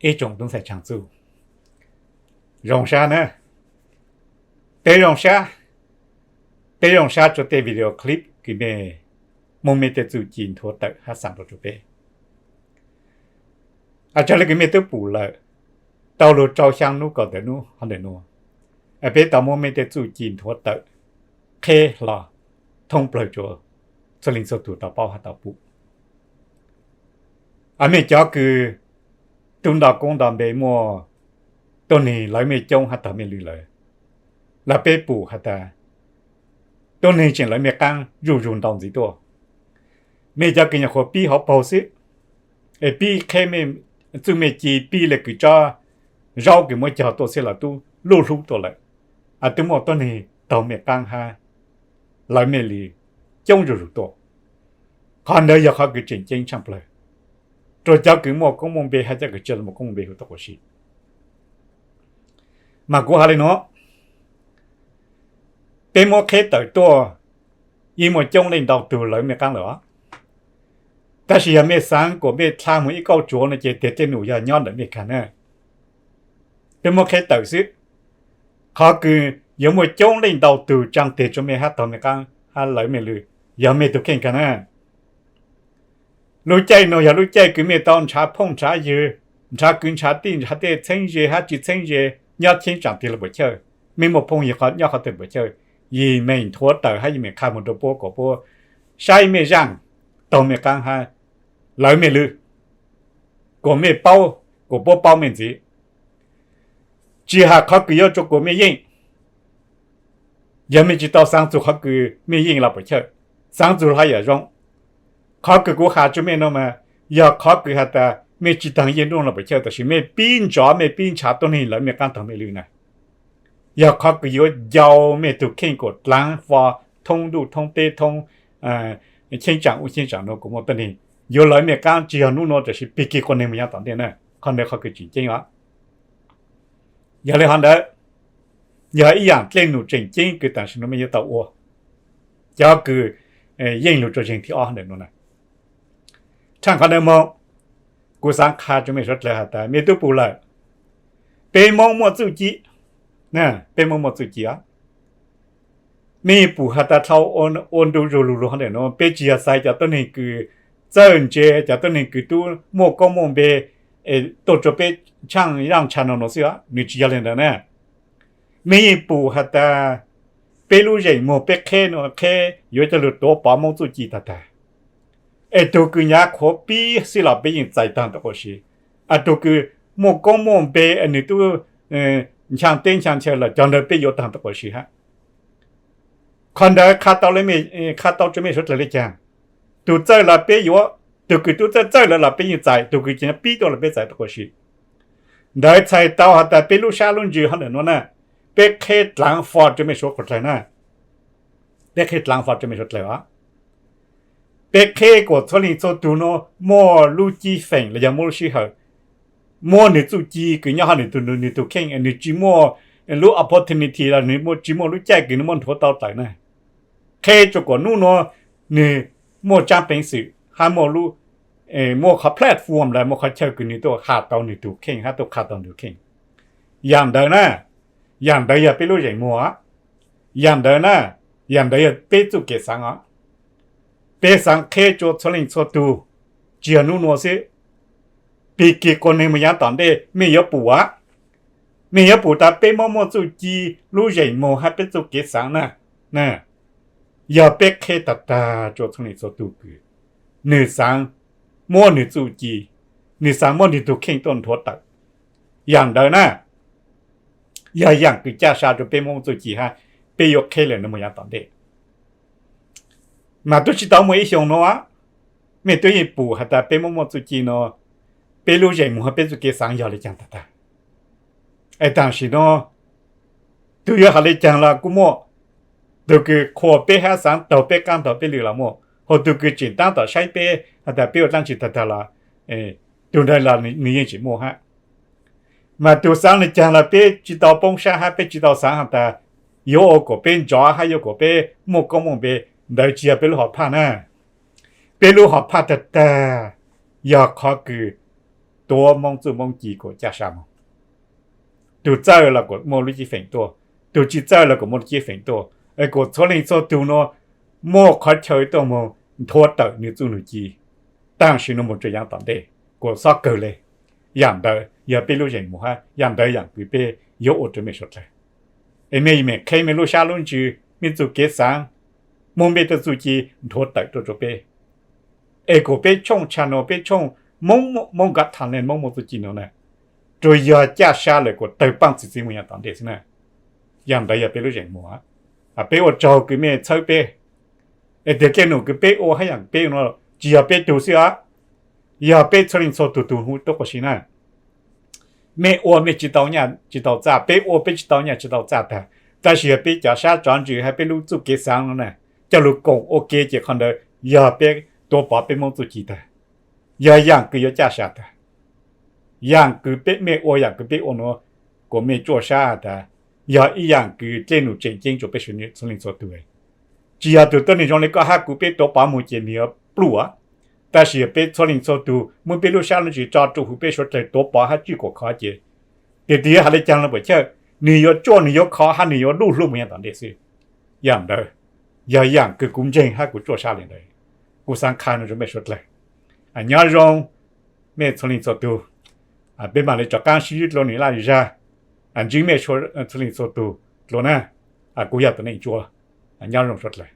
Ib tsoom tub ntxhais tsav txuj, zoo sab na, peb zoo sab, peb zoo sab rua tej video clip kws mej muaj mej tej txuj ci nthuav tawm hab xaam rua rua peb. Tsawg le kws mej tub pum lawm, tau lug rau xyaa nub kaum tawm nub hov ntawm nuav, peb tau muab mej tej txuj ci nthuav tawm qheb hlo thoob plawg rua txhua leej txhua tug tau paub hab tau pum. Mej cov kws tub nto koob nto npe muaj tuab neeg lawv mej coob hab taug mej lw lawm, los peb pum has tas tuab neeg tseem lawv mej qaab zuj zug ntau ntxiv tuaj. Mej cov kws nyuam qhuav pib hauv paug xwb, es pib qheb txuj mej ci, pib le kws tsob zaub kws muab cog tuaj xwb los tub luj hlub tuaj lawm, tub muaj tuab neeg taug mej qaab hab lawv mej lw coob zuj zug tuaj. Qhov ntawd yog qhov kws tseem ceeb tshaaj plawg rua cov kws muaj koob muaj npe hab cov kws tsi muaj koob muaj npe huv tuaj quas si. Mas kuv has le nuav, peb muab qheb tawm tuaj, yeej muaj coob leej ntau tug lawv mej qaab lawm os. Tab sis yog mej xaav kuas mej dlha moog ib kauj tsuav no ces tiag tej num yog nyob ntawm mej kag na. Peb muab qheb tawm xwb, qhov kws yuav muaj coob leej ntau tug tsaa teg rua mej hab taug mej qaab hab lawv mej lw yog mej tug kheej kag na. Lub caij nuav yog lub caij kws mej tau nrhav phooj nrhav ywg, nrhav kwv nrhav tij, nrhav tej txheeb ze hab tsi txheeb ze nyob cheeb tsaam twg lug puam chawj, mej muaj phooj ywg nyob qhov twg puam chawj, yeej meem nthuav tawm hab yeej meem qha moog rua puab kuas puab saib mej zaaj, taug mej qaab hab lawv mej lw, kuas mej paub, kuas puab paub mej ntxiv. Tsi has qhov kws yuav rua kuas mej yeej. Yog mej tsi tau xaav txug qhov kws mej yeej los puam chawj, xaav txug hlo yam zoo. Qhov kws kuv has rua mej nuav mas yog qhov kws has tas mej tsi taag yeej nub los puam chawj, tab sis mej pib nrov mej pib nrhav tuab neeg lawv mej qaab taug mej lw na, yog qhov kws yuav ncau mej tug kheej kuas dlaav fo thoob ntuj thoob teb thoob cheeb tsaam ub cheeb tsaam nuav kuas muaj tuab neeg yuav lawv mej qaab tsi yog nub nuav tab sis pig kig quas neeg moog yav tom ntej na. Qhov ntawd qhov kws tseem ceeb os. Yog le hov ntawd, yog ib yaam dlej num tseem ceeb kws tam sim nuav mej yuav tau ua, cov kws yeej lug rua zeeg thib ob ntawm nuav na. Tshaaj qhov ntawd moog, kuv xaav qha rua mej suav dlawg has tas mej tub pum lawm, peb Moob muaj txuj ci, peb Moob muaj txuj ci os. Mej yeej pum has tas dlhau ua ntu zug lug lug hov ntawm nuav, peb tsi yog xaiv cov tuab neeg kws txawj ntse, cov tuab neeg kws tub muaj koob muaj npe tuaj rua peb tshaaj yaaj tsha no nuav xwb os, nws tsi yog le ntawd na. Mej yeej pum has tas peb lub zeem muag peb qheb nuav qheb yuav coj lug tuav pov Moob txuj ci tag tag. Es tug kws nyaav qhuav pib xwb los peb yeej txais taag tau quas si, tug kws muaj koob muaj npe nwg tub nchaag teb nchaag chaw los cov ntawd peb yuav taag tau quas si hab. Qhov ntawd qha tau rua mej suav dlawg le caag? Tug txawj los peb yuav, tug kws tub txawj txawj lawm los peb yeej txais, tug kws tsi pib tuaj los peb txais tau quas si. Ntawd txhais tau has tas peb lub sab lub ntsws hov ntawm nuav na, peb qheb dlaav fo rua mej suav dlawg na. Peb qheb dlaav fo rua mej suav dlawg os. Peb qheb kuas txhua leej txhua tug nuav muaj lub cib feem los yog muaj lub sij hawm, muab nwg txuj ci kws nyob hov nwg tug, nwg tug kheej, nwg tsi muaj lub opportunity los nwg tsi muaj lub caij kws nwg muab nthuav tau tawm na. Qheb rua kuas nub nuav nwg muaj tsaab peev xwm hab muaj lub, muaj qhov platform los muaj qhov chaw kws nwg tuaj has tau nwg tug kheej hab tuaj qha tau nwg kheej. Yaam ntawd na, yaam ntawd yog peb lub zeem muag, yaam ntawd na, yaam ntawd yog peb txuj kev xaav os. Peb xaav qheb rua txhua leej txhua tug, tsi yog nub nuav xwb, pig kig quas neeg moog yav tom ntej mej yuav pum a, mej yuav pum tas peb Moob muaj txuj ci, lub zeem muag hab peb txuj kev xaav na, yog peb qheb tag tag rua txhua leej txhua tug kws nwg xaav muab nwg txuj ci, nwg xaav muab nwg tug kheej tuaj nthuav tawm. Yaam ntawd na, yog yaam kws caj sa rua peb Moob txuj ci hab peb yuav qheb le nuav moog yav tom ntej. Mas tub tsi tau muaj ib xyoo nuav, mej tub yeej pum has tas peb Moob muaj txuj ci nuav, peb lub zeem muag hab peb txuj kev xaav yog le caag tag tag. Es tam sim nuav, tug yuav has le caag los kuj muaj, tug kws qhuas peb hab xaav taug peb qaab taug peb lw los muaj, hos tug kws tseem taab tom saib peb has tas peb ua dlaab tsi tag tag los, tug ntawd los nwg yeej tseem muaj hab. Mas tug xaav le caag los peb tsi tau poob sab hab peb tsi tau xaav has tas yuav ua kuas peb nrov hab yuav kuas peb muaj koob muaj npe, ntawd tsi yog peb lub hom phaj na. Peb lub hom phaj tag tag yog qhov kws tuav Hmoob txuj Hmoob ci kom caj sa moog. Tug txawj los kom muaj lub cib feem tuaj, tug tsi txawj los kom muaj lub cib feem tuaj, es kom txhua leej txhua tug nuav muaj qhov chaw tuaj moog nthuav tawm nwg txuj nwg ci taam sim nuav moog rua yaav tom ntej kom xob kawg le. Yaam ntawd yog peb lub zeem muag hab yaam ntawd yaam kws peb yuav ua rua mej suav dlawg. Es mej mem qheb mej lub sab lub ntsws, mej txuj kev xaav, muab mej tej txuj ci nthuav tawm tuaj rua peb. Es kom peb tshooj channel, peb tshooj Hmoob, Hmoob Got Talent, Hmoob muaj txuj ci nuav na, tsuas yog caj sa lawm kom tawg paaj txi txiv moog yav tom ntej xwb na. Yaam ntawd yog peb lub zeem muag. Peb ua tsaug kws mej txhawb peb. Es tias dlej num kws peb ua hab yaam peb ua nuav tsi yog peb tug xwb os, yog peb txhua leej txhua tug tug huv tuab quas si na. Mej ua mej tsi tau nyaj tsi tau txaj, peb ua peb tsi tau nyaj tsi tau txaj tag, tab sis yog peb cov sab tsov ntsws hab peb lub txuj kev xaav nuav na, coj lug koom ua ke ces qhov ntawd yog peb tuav pov peb Hmoob txuj ci tag. Yog yaam kws yuav caj sa tag, yaam kws peb, mej ua yaam kws peb ua nuav kom mej tsuaj sab tag, yog ib yaam kws dlej num tseem ceeb rua peb txhua leej txhua tug. Tsi yog tug tuab neeg zoo le koj hab kuv peb tuav pov moog ces nwg yuav pluj, tab sis yog peb txhua leej txhua tug muab peb lub sab lub ntsws tso rua huv peb suav dlawg tuav pov hab tswj kuas khov ces, tes twg yuav has le caag los puam chawj, nwg yuav tsuaj nwg yuav khov hab nwg yuav luj hluj moog yav tom ntej xwb. Yaam ntawd yog yaam kws kuv ntseeg hab kuv tsuaj sab le ntawd. Kuv xaav qha nuav rua mej suav dlawg. Nyob zoo mej txhua leej txhua tug. Peb maam le rov qaab sib ntsib dlua nwg laj zag. Ntsib mej txhua leej txhua tug dlua na. Kuv yog Tuam Neej Tsua. Nyob zoo suav dlawg.